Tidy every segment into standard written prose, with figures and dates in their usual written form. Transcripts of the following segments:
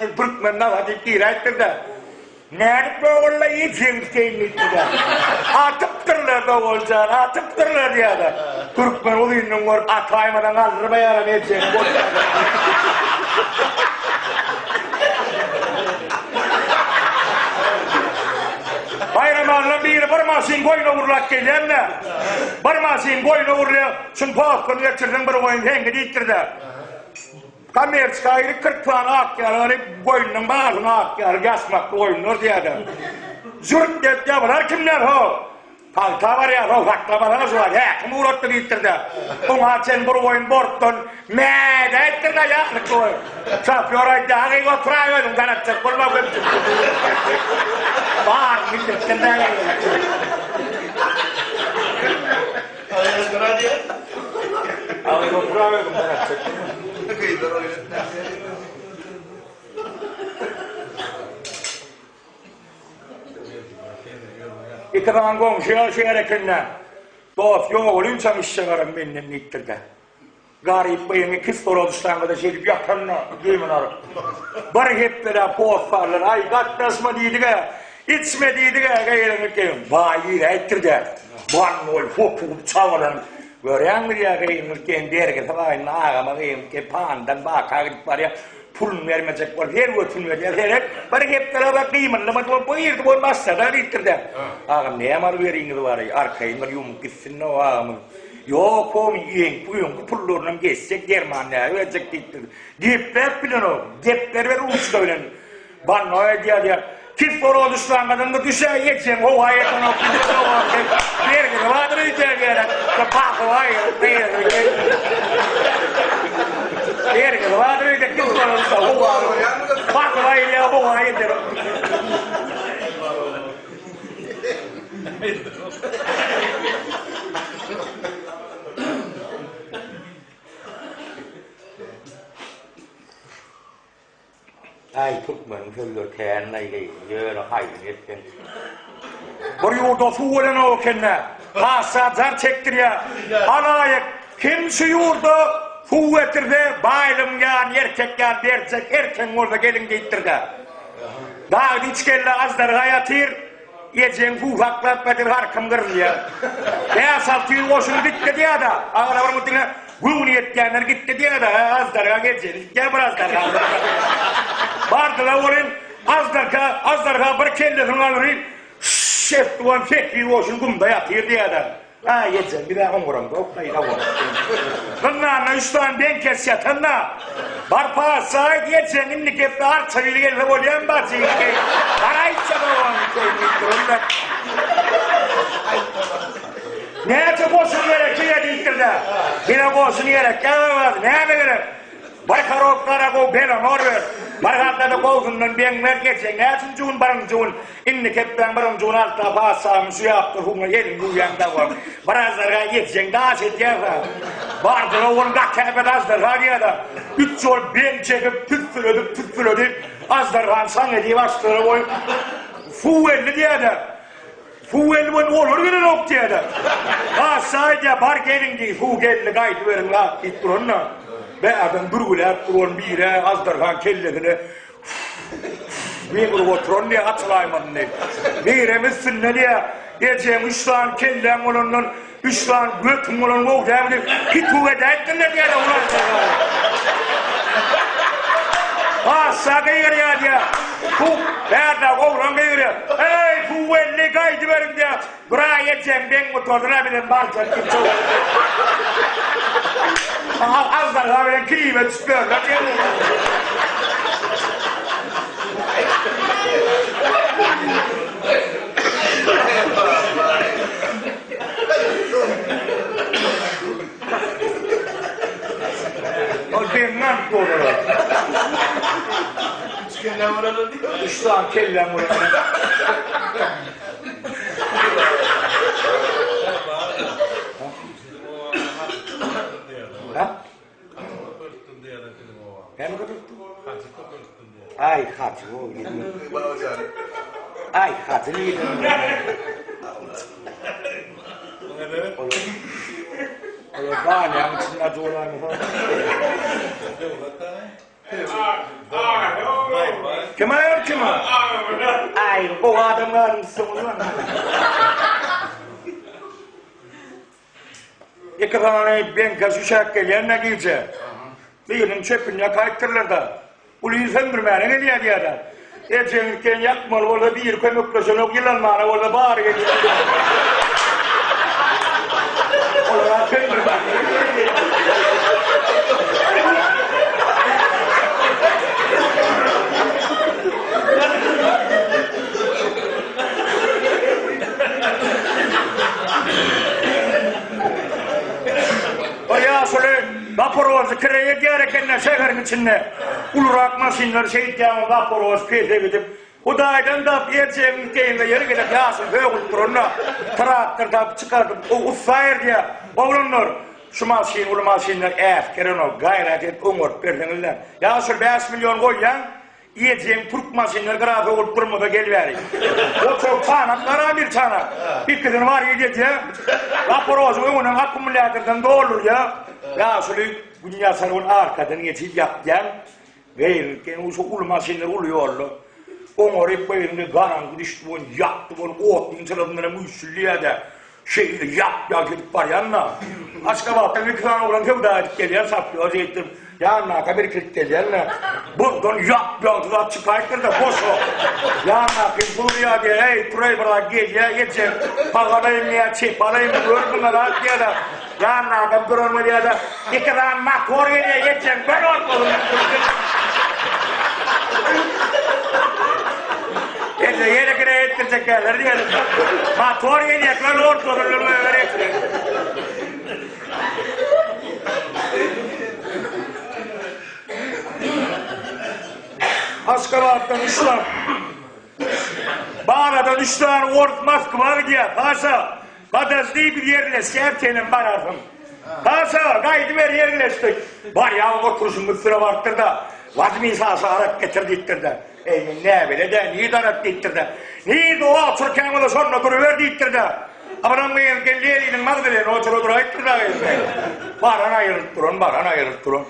diýip türkmen nazar diýip giräýipdir-de. Nädip dogulla ejeň sikeýin diýipdir-de. Atypdyrlar doguljan, atypdyrlar diýýär-de. Türkmen uzyndan görüp ataýmadan galdyrmaýaram ejeňi bolýar. Baýramalydan biri bir maşyn goýun ogurlap gelýän-de. Bir maşyn goýun ogurlaýar. Şuny postdan geçirseň bir goýun seňki diýipdir-de. Kommerçka girip 40 sany ak ýaly alyp goýnunyň baryny ak ýaly ýasmakly goýunlar diýýär-de. Jürt diýip bular kimler ho? Pagta barýar ho, sakla barana şu wagt häkim ugratdy diýipdir-de. Oňa çen bir goýun bortdan mädäýipdir-de ýalyk goýun. Şofýor aýtdy, agyk oturaý özüň tanatjak bolma köpçülik. Bar milletden däl. Iki sany goňşy ýaşaýar ekende. Dost ýogalynçam işje garam menden diýipdir-de. Garyp gyýyňy kislorod ştangada şeýdip ýatanda geýmini alyp. Bir hepdeläp hossarlar, aý gatnaşma diýdik-ä, içme diýdik-ä, gyýyňy geýim. Baý giräýipdir-de. Bannoý hopugyp çabalanyp, Görýäňmi diýýär, gyýyňy geýim bergisi bar indi agama gyýyňy geýip pandan baka gidip barýar. Puluny bermejek bolup her götüni berýär. Seret, bir hepdeläp gymyldamady bolup bu girdi bolup başlady diýipdir-de. Agam näme alyp beriňiz bar-eý, arkaýyn bir ýumup gitsin-de o agamyz. Ýok, homy, öňki öňki pullarynam geçjek, derman näge berjek diýipdir. Gepläp bilenok, gepler ber ruçka bilen. Banno edýär diýýär. Kislorod düşlängadan da düşä ejeň howa ýetenok diýip, bergisi bardyr öýdýär gerek. Bergisi bardyr öýdýär kislorod düşä howa. Basyp aýyrýar howa ýetenok. Äý türkmeniň sözleri kän-laý ýöne haýsyny etseň. Bir ýurda suw gelenok eken-dä. Patyşa jar çekdirýär. Halaýyk, kim şu ýurda suw getirse, baýlygyň ýaryny erkek ýaly berjek, erkegiň bolsa geliň diýipdir-dä. Dagda üç kelle aždarha ýatyr. Ejeň suw saklap gadyr harkym gyrylýar. 5-600 goşun gitdi diýýär-de. Agala bir diňe göwni ýetýänler gitdi diýýär-de. Aždarha gejeli gitýär bir aždarha. Bardylar welin aždarha, aždarha bir kellesini galdyryp, şşş etdi welin 800 goşun gumda ýatyr diýýär-de. Aý ejem bir-ä oňuramda ok gaýra bolup. Zyndanda üç sany beňkes ýatanda, Bar patyşa aýt ejeň indi gepde arça biri gelse bolýamy bajy diýip, Bar aýtsa dogan diýip duranda. Näçe goşun gerek size diýipdir-de. Bize goşun gerek däl, näme gerek? Bir korobka gara gow belamor ber. Bir haltada gowsundan beň ber, ejeň näçinji gün birinji gün Indi kepbäň birinji gün alta patyşamyň şu ýapdyr huňa elini ýuwýaň dagy. Bir aždarha ýetjeň daş edýär-hä. Bardyr ogul gaty äpet aždarha diýýär-de. Üç ýol beň çekip, tüssüledip, tüssüledip, aždarhany şaň edip açdylar goýup, suw geldi diýýär-de. Suw geldi welin olar gelenok diýýär-de. Patyşa aýdýar, bar geliň diý, suw geldi, gaýdyberiň la diýip duranda, bärden bürgüläp duran biri aždarhaň kellesine Men urup oturan diýýär, açylaýmadym diýip. Birem üstünde diýýär, ejeň üç sany kelläň bolandan, üç sany götüň bolan gowy dälmi diýip, kitug edäýipdirler diýýär, ulan. Patyşa gygyrýar diýýär. Suw, bärde oglan gygyrýar. Eý, suw geldi, gaýdyberiň diýýär. Biraý ejeň beň gutardyr-a bizem barjak diýip jogap Aždarha bilen klibe düşüp ýörler diýen. Ol beňňän dolar. Üç kelle bolanlar diýip. Üç sany kelläň bolanlar. Aý hajy o Aý hajy nirden? Olar banýaň içinde acı bolan. Kim aýal kim? Aý, gowy adam galypsyňyz. Iki sany beňke şüşäk gelýän-de gije. Biriniň çöpüni ýakaýypdyrlar-da. Uly il söndürmäne gelýär diýýär-de. Ejeňiz sen ýakmaly bolsa biri kömekleşenok, ýylanmana bolsa bary gelýär. Olar söndürmäne gelýär. O ýaşuly Zaporožy kireý edýär eken-de şäheriň içinde. Ulurak maşynlar şeýdýän Zaporož pese gidip, Hudaýdan tap erjegiň teýinde ýeri gelip ýaşuly sögünip duranda, traktor tapyp çykardyp, o ussa erdýär. Oglanlar, şu maşyn uly maşynlar äsgerenok, gaýrat edip oňaryp berseňizler. Ýaşuly 5 million goýýaň, Ejeň türk maşynlar gyra sowulyp durmasa gel bäri. Otur çanak gara bir çanak. Ikisini bar edýä. Zaporožyň öňünden akkumulýatordan doldurýa. Ýaşuly gün ýasar ol arkadan geçip ýatýan. Beýleki şu uly maşynlar uly ýolda. Oňaryp goýanda garaňky düşdi ol ýakdy ol otlyň çyrasyndan hem üýşülýär-de. Şeýle ýap-ýagty edip barýan-da. Aşgabatdan iki sany oglan söwda edip gelýär, şofýor şeýtdirip, ýanynaka bir kilit gelýän-de. Burdan ýap-ýagty zat çykaýypdyr-da, boş-a. Ýanyndaky durýar diýýär, Eý, turaý bir zat gelýär, ejem, sag alaýynmy ýa çep alaýynmy, gör muňa zat diýýär-de. Ýanyndaky duran bolýar-da, Iki sany motor gelýär, ejem, bir ortasyny Elde ýene kire etdirjek däller diýelim. Motor gelýär, göl ortasyny goýber etdi. Aşgabatdan üç sany Baradan üç sany ors Moskwa gidýär. Paşa, Podожdi biz ýerleşýär senem bararsyň. Paşa, gaýdyber ýerleşdik. Barýan oturyşyň üstüne barypdyr-da, Wazmi Saşa arak getir diýipdir-de. Eý, men näbele-dä, nirde arak diýipdir-de. Nirde oturkäň bolsa şonda duruber diýipdir-de. Abram gyz geldi eliniň magdalena otura duraýypdyr-da gyz. Baran aýrylyp duran, baran aýrylyp duran.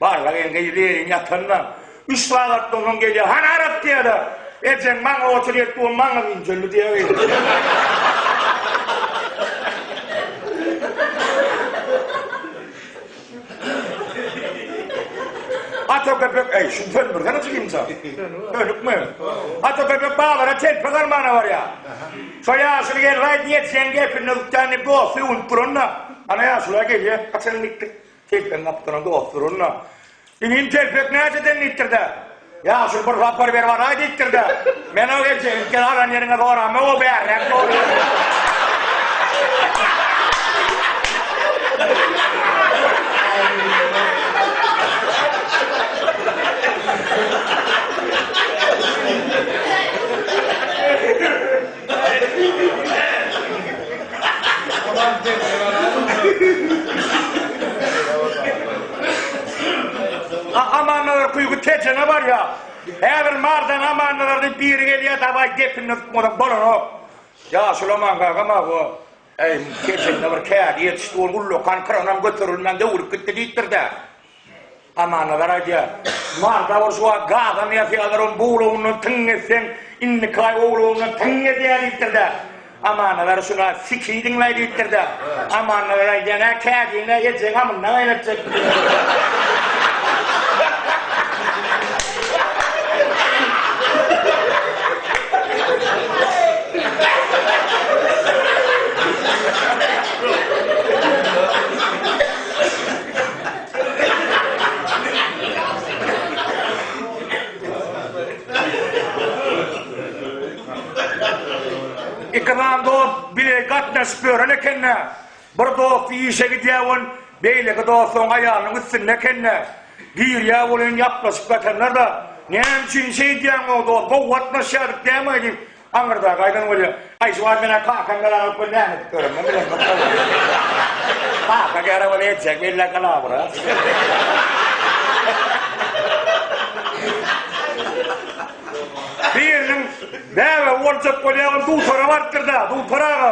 Barlag ýeňňe Lenin ýatanda, üç sagatdan soň gelýär, Hany arak diýýär-de, Ejeň maňa otur ýetdi, ol maňa injeldi diýýär. Ata köpek, eý, şuny söndürsene jigimjan. Sönükmi? Ata köpek bazara telpek almana barýar. Şo ýaşuly gelip aýt, ýetseň gepinde tutýan diýip dosty öwünip duranda, ana ýaşula gelýär, haçan gitdik? Telpegiň gapdalynda dost duranda, Inim telpek näçeden diýipdir-de. Ýaşuly bir sapar berip alaý diýipdir-de. Men o geljek ilki alan ýeriňe soramok, o bärräk dogry. Amanlar kuýgy Tejene barýar. Häzir Mardan Amanlar diýip biri gelýär, dawaý gepini tutmasak bolanok. Ýaşuly Aman kaka bu. Eý, Tejende bir kädi ýetişdi, ol ullakan kranam göterilmän döwülip gitdi diýipdir-de. Amanazar aýdýar, Marda bir şu wagt gazan ýasýarlar, onuň bu ulagyndan tyň etseň, indiki aý o ulagyndan tyň edýär diýipdir-de. Amanazar şuna sikidiň-laý diýipdir-de. Amannazar aýdýar, Nä kädiň-ä ejeň amyndan aýlatjak. Iki dost bile gatnaşyp ýören ekende, bir dosty işe gidýär ol, beýleki dosty oň aýalynyň üstünde ekende, girýär welin ýaplaşyp ýatanlar-da, Näme üçin şeýdýäň o dost, gowy gatnaşýardyk dämi diýip, Aňyrdaky aýdan bolýar. Aý şu wagt menä kakam gelen alyp gel näme edip ýörenimi bilemok. Kaka gere bol etjek belle galabra. Biriniň bäbegi boljak bolýar, ol dutara barypdyr-da, dutar aga,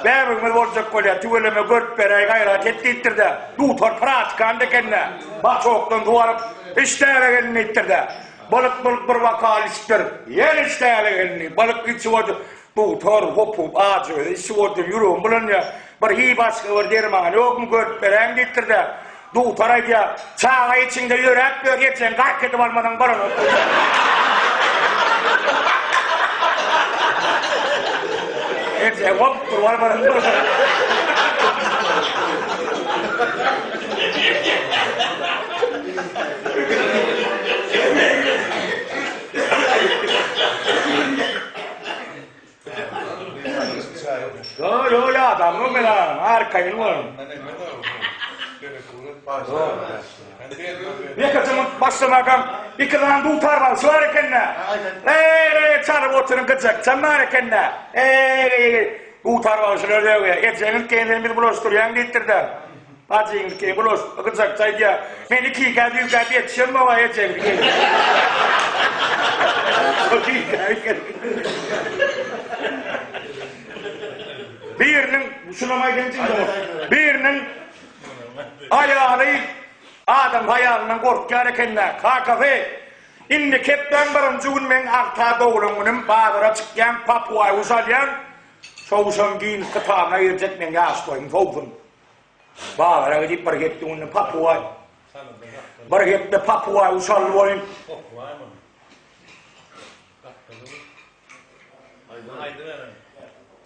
bäbegimiz boljak bolýar, tüweleme görüp beräý, gaýrat et diýipdir-de, dutar pratikant eken-de, baçokdan suw alyp, iş bäbek elinde diýipdir-de. Balyk bolup bir bokal içipdir. Ýene içdäli geldi. Balyk içip otyr. Dugtor hopup ajy özi içip otyr. Ýüregim bulanýar. Bir hiý başga bir dermany ýokmy görüp beräýiň diýipdir-de. Dugtor aýdýar, Çaga içiňde ýöräp ýör, ejeň gark edip almasaň bolanok diýýär. Ejeň hopup durup almasaň bolanok. Ýo, ýo, ýadamok men ha, arkaýyn boluň. Ýekeje munt başlamakam iki sany dutar bagşy bar eken-dä. Eý, çalyp oturyň gyjakçam bar eken-dä. Eý, dutar bagşylar döwýär. Ejeňiz keýin bizi bulaşdyrýaň diýipdir-dä. Bajyňyzky bulos gyjakçy aýdýar. Men ikikä düýkä ýetişemok-a ejeňiz gelin. Biriniň, şunam aýdaýynçy indi. Biriniň aýaly adam haýalyndan gorkýar eken-dä. Kakasy, indi kepbäň birinji gün meň agta doglan günüm, bazara çykýaň, papuaý guş alýaň, şo guşam giýinip kitabyna girjek, meň ýaş toýum sowsun. Bazara gidip bir hepde günde papuaý. Bir hepde papuaý uçarly boýun.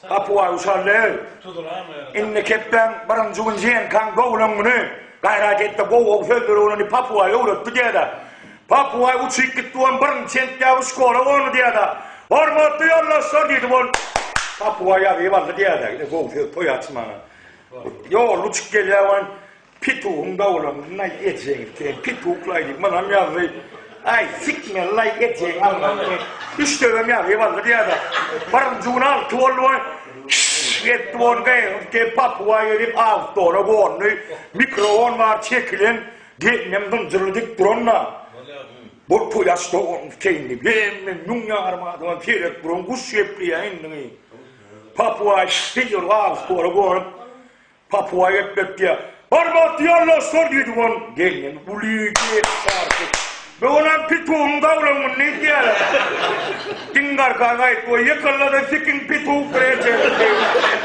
Papuaý uçarly. Indi kepbäň birinji gün ženkaň doglan güni. Gaýrat etde gowy-gowy sözleri öwrendi papuaý öwretdi diýýär-de. Papuaý uçyp gitdi on birinji sentýabr şkola gondy diýýär-de. Hormatly ýoldaşlar diýdi ol. Papuaý ýazyp aldy diýýär-de. Gowy söz toý açmaga. Ýolda uçup gelýär wan pitugyň dowlanyny ejeň sen pituklaý diýip munam ýazdy. Aý sikmeli-laý ejeň almany. Üç döwem ýazyp aldy diýýär-de. Birinji gün alty boldy wan şşş etdi ony gygyryp gelip papuga gelip awtola gondy. Mikrowon bar çekilen gelnem zynjyrly dik duran-da. Bol toý açdy onuň keýnini. Hemme müň ýarym adama seredip duran guş gepleýär indigi. Papuaý diýýär, awtola gonup, papuaý gepletýär. Hormatly ýoldaşlar diýdi ol. Gelnen uly gep çarpy. Bu olam pitugyň dawlan güni diýýär. Diň garka gaýt, o ýykyldy sikiň pituk bireje.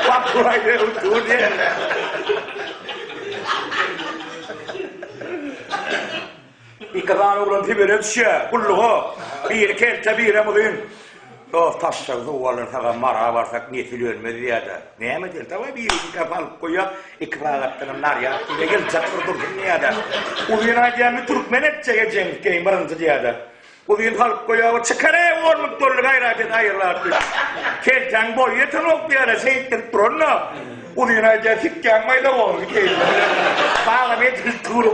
Papuaý dur diýýär. Iki sany oglan Sibire düşýär, gulluga. Biri kelte, birem uzyn. Dost, taşşagy suw alyrsagam Mara barsak nesil ölmez diýýär-de. Näme edeli, dawaý biriniňkä salyp goýýas, iki sagatdanam narýad diýýär, ýyljak bir dursun diýýär-de. Uzyn aýdýar, men türkmen etjek ejeňiz keýin birinji diýýär-de. Uzyn salyp goýýar, çykar-eý, on müň dolly gaýrat et, aýyrlap diýip. Keltäň boýy ýetenok diýýär-de, şeýtdirip duran-da. Uzyn aýdýar, sikýäň maýda boldy keýin. Bagam edilip dur.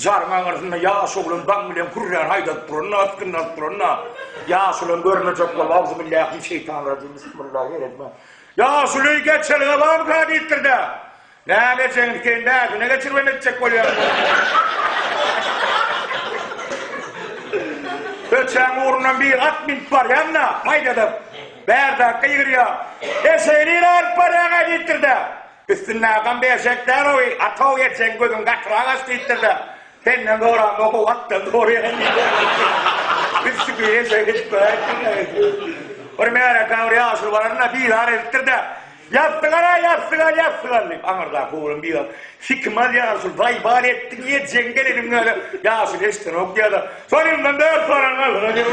Jaryň aňyrsynda ýaş oglan daň bilen kürräni haýdadyp duranda, asgynlaryp duranda, ýaş oglan görmejek bolup, Auzubillahi şeytanirrajim, bismillahirrahmanirrahim. Ýaşuly geçelge barmyka diýipdir-de. Näme etjegiňi sen bäsine geçiribem etjek bolýaň. Köçäň ugrundan bir at münüp barýan-da, haýdadyp, bärdäki gygyrýar. Eşegi nirä alyp barýaň-aý diýipdir-de. Üstündäkam berjek däl-oý, atow ejeň gözüň gatyrak aç diýipdir-de, senden soramok, o atdan soraýan diýipdir. Üstüki eşek edip göräýipdir. Bir märekä bir ýaşuly baranda bizar edipdir-de, Ýassyk al-a, ýassyk al, ýassyk al diýip, aňyrdaky oglan bizar, Sikim al ýaşuly, zaýbal etdiň, ejeň geleniň ýaly, ýaşuly eşidenok diýýär-de, Sonundan dört soran galdyr-a diýip.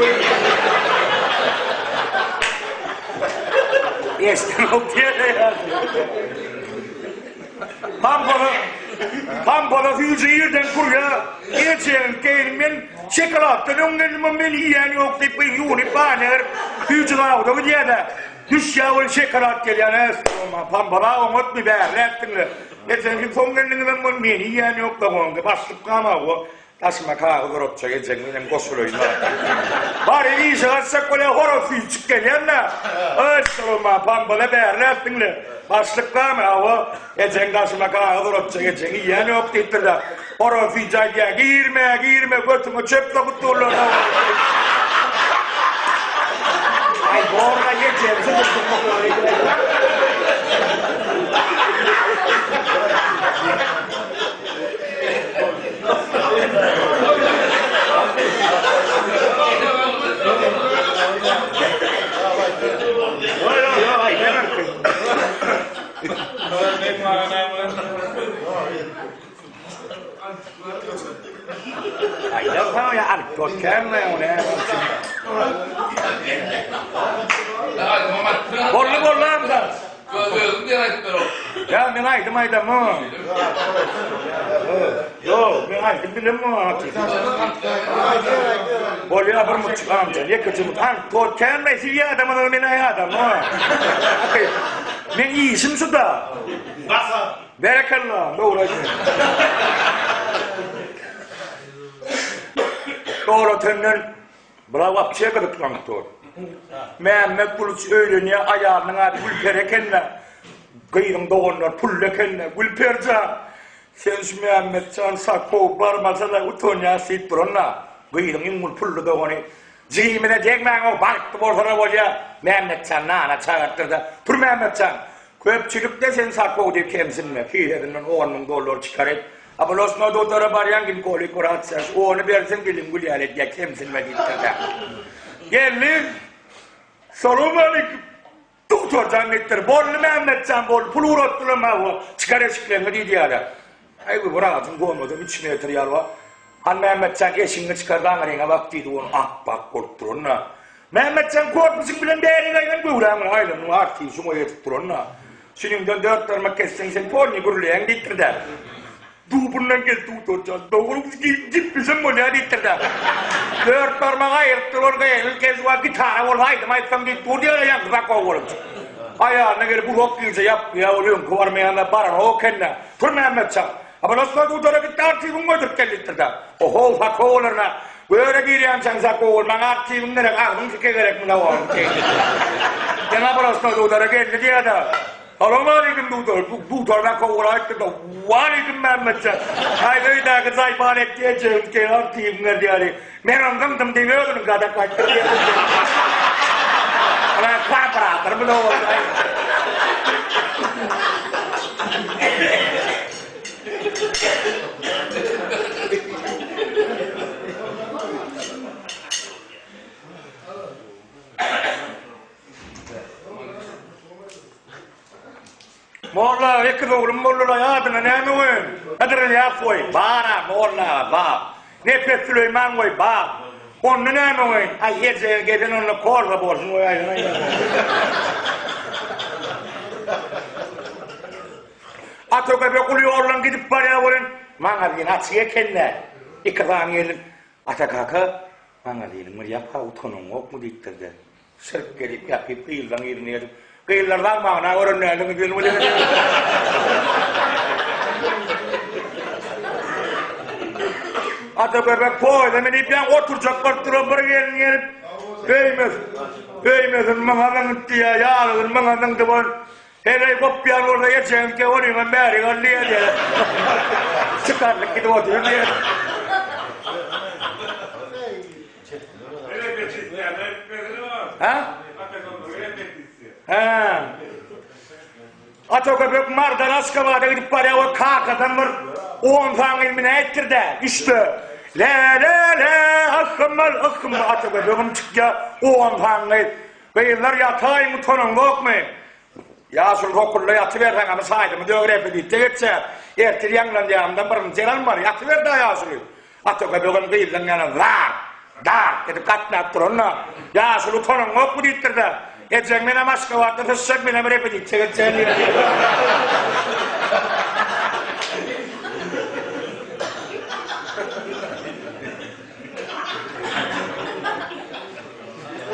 Eşidenok diýýär-de ýaşuly. Pampala, pampala süýji irden kurýar. Ejeň gelin men şokoladdan öň geldim, meni iýen ýok diýip, gyz ýuwunyp banýa girip, süýji zawuda gidýär-de. Düşýär ol şokolad gelýär, äs, pampala oňatmy bärläpdiňle. Ejeň soň geldiňizem ol meni iýen ýok-da, başlyk gama. Daşyma kagyz uratjak ejeň menem goşulaýyn Bary işe gaçjak bolýa horaz süýjük gelýän-dä. Össalowma pambala bärläp diňle. Başlyk barmy? Hawa, ejeň daşyma kagyz uratjak ejeň iýen ýok diýipdir-de. Horaz süýji aýdýa, girme, girme götüňe çöp sokup durlar. Aý borla ejeň Boldy boldy amca. Özüň diýen aýdyp ber ol. Ýa men aýdym aýdamok. Ýok, men aýdym bilemok. Bolýa bir mutçuk amca, ýekeje mut. An, tol känme siz ýadamadyňyz men ýadamok. Men işim şu da. Berekella, dogry aýdýaň. Dogry Bula wapşe gyzyklanyp dur. Mämmet Gulyç öýlenýä aýalynyň ady Gülperi ekende. Gyzyň doganlary pully ekende. Gülperjan, sen şu Mämmetjan sakow barmasa-da utanýas diýip duranda, gyzyň iň uly pully dogany, Jigimize degmäň-ow, bagtly bolsa-da bolýa. Mämmetjan nana çagyrtdyrda, Tur Mämmetjan, köpçülikde sen sakow diýip kemsinme, kisesinden on müň dollar çykaryp, Oblastnoý dogtora barýaň ginkolik wraç ýaş ony berseň diliň gül ýaly edýär kemsinme diýipdir-dä. Geldi. Salowmaleýkim. Dogtor jan diýipdir. Boldy Mämmetjan boldy. Pul ugratdylar maňa. Çykar eşikleňi diýdi ýaly. Aý bu wrajyň gomadam 3 metr ýaly bar. Han Mämmetjan eşigiňi çykar daňyryňa bak diýdi ony ap-ak bolup duran-da. Mämmetjan korpusyň bilen bärik aýlan göwräň bilen aýlanyň arty şuňa ýetip duran-da. Şunuňdan dört barmak kesseň sen polny gürleýäň diýipdir-dä. Dubundan gel dudurjan, dogry gitmesem bolýar diýipdir-dä. Dört barmagy aýyrypdyr ol gyzyl kezwa gitara bolsa aýdym aýtsaň diýip dur diýýär ýaňky zakow bolup. Aýalyna gelip uzak gije ýapýar ol öňki barmaýanda baranok eken-dä. Tur Mämmetjan. Abalasma dudara gitdi artiwiňi goýduryp gel diýipdir-dä. Ohow sakow bolaryn-a. Göre girýänçäň sakow bol, maňa artiwiň gerek, agzyň tike gerek munda oglum diýipdir. Ýene abalasma dudara geldi diýýär-de. Salowmaleýkim dudar. Dudar sakow bol aýtdy-da. Waleýkim Mämmetjan. Aý öýdäki zaýban etdi ejegiň tike artiwiň ber diýýär. Men ony zyňdym diýip özüniň gadak aýtdy diýýär. Ýa kooperatory bu Molla, ekiz oglum boldular, adyna näme goýaýyn? Hydyr Ylýas goý, bar-a, molla aga, bar. Nepes Süleýman goý, bar. Onda näme goýaýyn? Aý, ejege gezen onda korza bolsun goýaýsana. Ata köpek uly ýoldan gidip barýar welin, magazin açyk eken-dä. Iki sany gelin, Ata kaka, magaziniň bir ýap-ha, utanyňokmy diýipdir-de. Şirk gelip ýapyp gyzlaň yzyna gelip, Gyzlar zagmagyna gören däldiňiz diýen welin. Ata köpek poýza münip ýaň oturjak bolup duran bir gelin gelip, Öýmez, öýmezin maňa zyňyp diýýär, ýalygyny maňa zyňdy bol. Heleý gopýan bolsa ejeňiňkä onuňam bäri gal diýýär diýýär. Çykarlyk gidip otyr diýýär. Hä? Hä. Ata köpek Mardan Aşgabada gidip barýar we kakadan bir 10 sany ilmi nätdir-dä? Üçde. Le le le ahmal ahmal ata köpegim çykýar 10 sany. Gyzlar ýataýyň utanyňzokmy? Ýaşuly hokulla ýatyberseň ama saýdymy döwür repetisiýa geçýär. Ertir ýaňlanýanymdan birinji ýer almaly. Ýatyber-dä ýaşuly. Ata köpegem gyzlaň ýanyna zar, dar edip gatnap duranda, Ýaşuly utanyňokmy diýipdir-de, Ejeň menem Aşgabatda syçjak, menem repetisiýa geçýän diýipdir.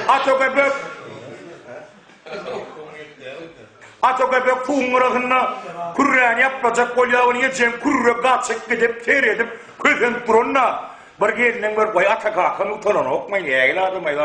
Ata köpek Ata köpek suwuň gyrasynda kürräni ýaplajak bolýar, ony ejeň kürre gaçyp gidip, seredip, kösenip duranda. Bir gelniň bir goý ata kakam utananokmy nägile adam aý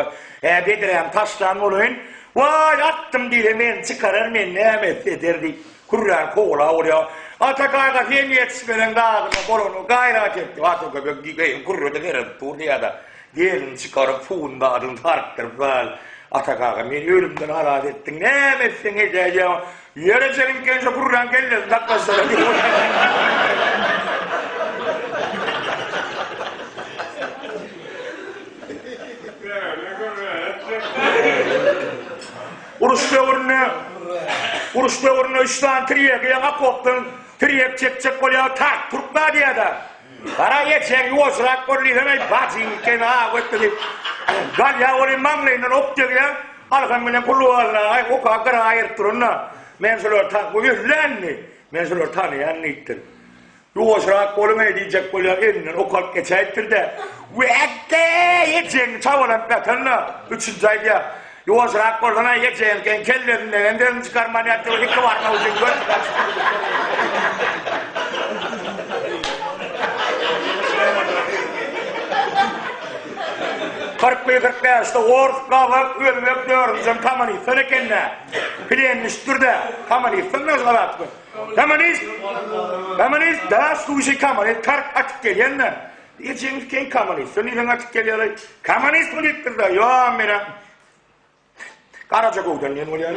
hä bedrämi taşlan bolaýyn. Waý atdym diýse meni çykarar men näme etse eder diýip kürräni kowalap bolýar. Ata kaka sen ýetişmeseň dagyna bolany gaýrat et diýip ata köpek diýip kürrede seredip dur diýýär-de. Gelini çykaryp suwuny zadyny sarkdyryp gal. Ata kaka meni ölümden halas etdiň näme etseň edäýýäň. Ýere jeliňken şo kürräň kellesini saklaşdyra diýip. Uruş döwründe Uruş döwründe üç sany tirýegi ýaňy okopdan tirýek çekjek bolýar, tak türkmen diýýär-de. Gara geçen ýuwaşrak bol diýsem, eý, bajyň ekeni, ha, ötdi diýip. Galýar welin maňlaýyndan ok degýär. Alham bilen Kullualla, aý, oka gyra aýyryp duranda, men şulary tan, bu ölländi. Men şulary tanaýan diýipdir. Ýuwaşrak boluň-eý diýjek bolýar, elinden ok alyp geçäýipdir-de, Wäkge, ejeňi çabalanyp ýatanda, üçünji aýdýar, Ýuwaşrak bolsana, ejeňkiň kellesinden sözüni çykarman ýatyr, iki barmak üçin göt 41, 45-de ors, gazak, özbek dördünjem kommunistler eken-dä. Plen düşüpdir-de, kommunistler bilen azatlyk. Kommunist! Kommunist! Da, sluşi kommunist, tark atyp gelýän-de. Ejeňiz keň kommunist, sen diýseň atyp gelýär-aý. Kommunistmi diýipdir-de, ýo, men-ä Garaja göwden diýen bolýar.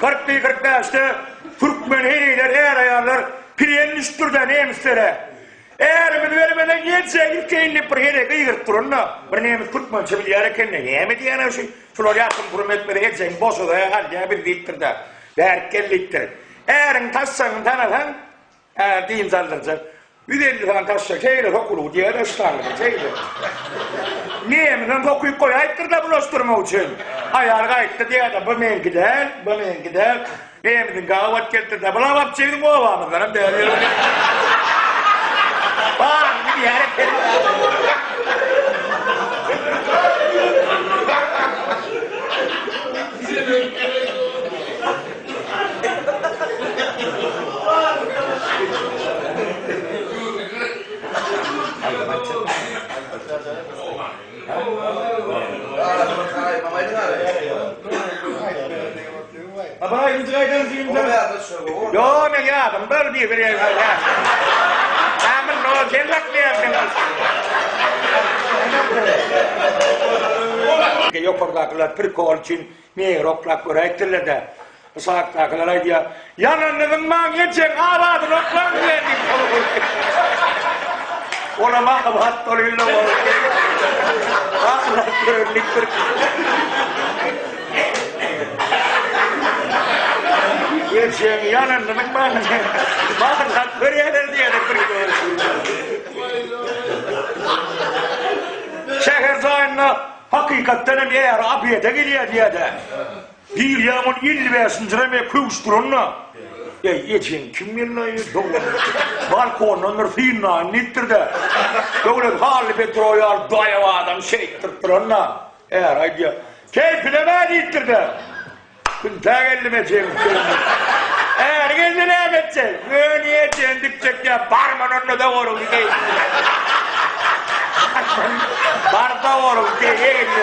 41 45-de türkmen heleýler, är-aýallar plen düşüpdir-de nemislere. Ärimizi bermeden geljegiň ilkeýin diýip bir heleý gygyryp duranda, bir nemis türkmençe bilýär ekeni, näme diýýän-ä şu, şular ýatym purum etmese ejeňi boşadaýa alýa biz diýipdir-de, bärik gel diýipdir. Äriňi taşşagyny tanasaň, är dynç aldyrjak. 150 sany taşşak şeýle sokulygy diýer-de ştangyda şeýle. Nemisem sokyp goýaýypdyr-da bulaşdyrmak üçin. Aýal gaýtdy diýýär-de, bu meňki däl, bu meňki däl. Nemiziň gabat gelipdir-de, bular wapçe biziň obamyzdanam däl ýöne. Baryny bilýär eken. Ýok, men ýadym bar bir bir ýa. Amin, no, sen saklaýarsyň. Ýokardakylar prikol üçin meýer oklap göräýipdirler-de. Aşakdakylar aýdýar, Ýalanyny zyňmaň, ejeň abadyny oklaň diýen diýip. Olam abat bolýar ol. Abat görnüpdir. Ejeň ýalanyny zyňmaň. Abat görýärler diýýär bir. Şäher jaýynda hakykatdan hem är obede gelýär diýýär-de. Girýäň ol 55-nji reme köwüş duranda. Eý, ejeň kim geldi-aý, dogan? Balkondan bir synlaýyn diýipdir-de. Döwlet Hally Petro ýaly daýaw adam şeýtdirip duranda, är aýdýar, Keýpinem-ä diýipdir-de. Küntä geldim ejeň üstüne. Är geldi näme etjek? Göni ejeňi dikjek ýa barman onda dogaryňy keýpine. Bar dogaryňy keýpine.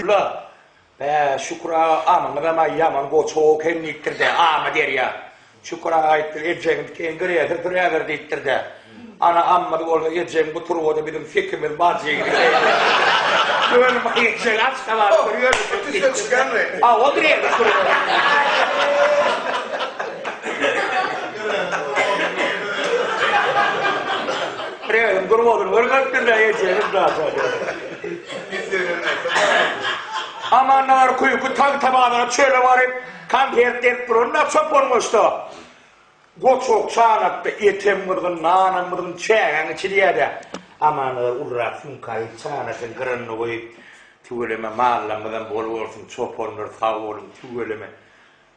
La. Bä, Şükür aga, amyňyzam-a ýaman goçak eken diýipdir-de, Ama derýa. Şükür aga aýtdyr, ejeňiz keňgirýär, süpürýäber diýipdir-de. Ana, ammyz bolsa, ejeň bu turbada biziň sekimiz bar jigidi. Göni ejeň Aşgabatda ýör. Tüsse çykýanmy? Hawa, oturýar turbada. Birewiň turbadyny görmepdir-de, ejeňiz daşa. Amanlar küýki Tagtabazara çöle baryp, konsert berip duranda çopan goşda. Goçak çanakda etem gyzgyn, nanam gyzgyn, çägäň içilýär-de. Amanlar ulurak sumkaýy çanakyň gyranyna goýup. Tüweleme mallarymyzam bol bolsun, çopanlar sag boluň, tüweleme.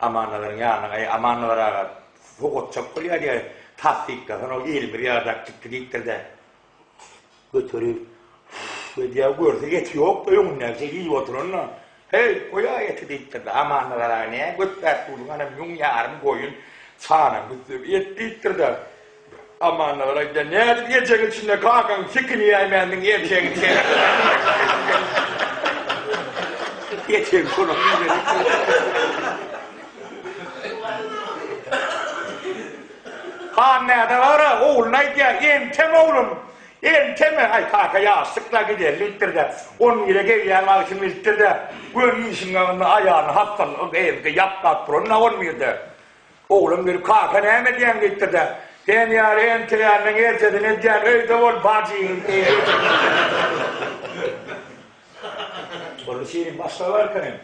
Amannazaryň ýanyna, Eý, Amannazar aga, sogatjak bolýar diýýär, tassyklasan-ow, elimiz ýadap gitdi diýipdir-de. Göterip, edýär, görse eti ýok-da, öňündäki iýip oturan-da. Heý, goý-a eti diýipdir-de, Amannazar aga, nä götläp dursuň, ana müň ýarym goýun, çanaň üstüne et diýipdir-de. Amannazar aýdýar, nädip ejeň içinde kakaň sikini iýäýmändiň, erkegiň sen. Etegiň şonuň iýmeli. Han näde bara, ogluny aýdýar, entem oglum, enteme, aý kaka ýaşlyk-la gideli diýipdir-de, on bire gelýän wagty bilipdir-de, göni işiň ýanynda aýalyny hassalyk evde ýaplap duran-da on birde. Oglum gelip, kaka näme edýäň diýipdir-de, sen ýaly enteýänden erjesini edýän, öýde bol bajyň diýipdir. Boldy şirin başga barka hem.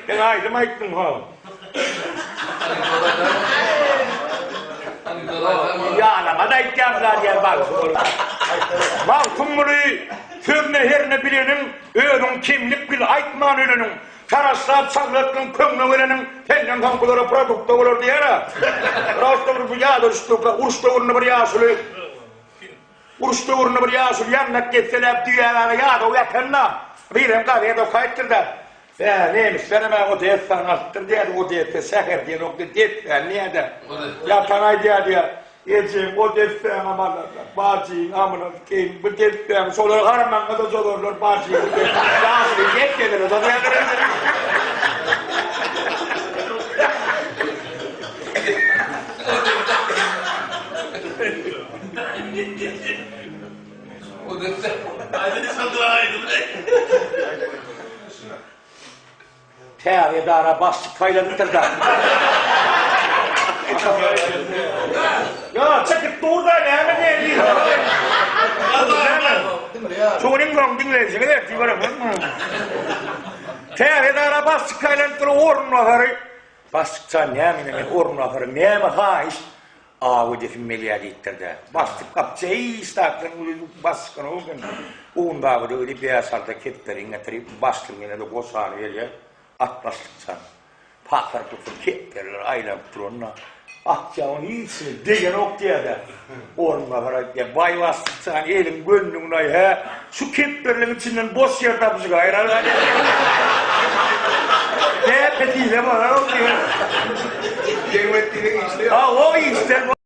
Sen aýdym aýtdyň ha. Ýalama da aýtýarlar diýen bagşy bolup. Magtymguly sözüne herne bileniň, özüň kemlik bil aýtman öleniň, taraşlap çalratdyň köňle geleniň, senden soň bulara produkta bolar diýer-ä. Prosta bir bu ýada düşdi, uruş döwründe bir ýaşuly Uruş döwründe bir ýaşuly ýandak gezseläp düýägara ýadaw ýatanda, birem gazet okaýypdyr-da, Bä, nemislerem-ä Odessany alypdyr diýýärdi, Odessa şäher diýenokdy, dessäni diýýär-de. Ýatan aýdýar diýýär, Ejeň o dessäňem alarlar, bajyň amyna sikeýin, bu dessäňi şolar harmaňa-da cozarlar, bajyňy diýip, ýaşuly desselere cozýarlar indi. Täze edara başlyk saýlanypdyr-da. Ýa, çekip dur-da, näme diýen Şunuň soň diňleýjiňiz ertir göremem. Täze edara başlyk saýlanypdyr, orunbasary. Başlykjan näme men orunbasary näme haýyş? Aw edesim gelýär diýipdir-de, basdyk gapja hiç zatdan uly basgyn eken. Owundagyda weli bäş-alta kepderini getirip, başlygyň eline-de goşany berýär, At başlykjan. Pasyr-pusur kepderiler aýlanyp duranda, Atjagyň hiçini degenok diýýär-de. Orunbasar aýtýar, Baý başlykjan, eliň gönlüňde-aý, hä, şu kepderiliň içinden boş ýer tapyşyk aýraly gaýdýar. Näpe diýse bolar ol diýýär. Degmetdiniň işleri. Ha, o işler.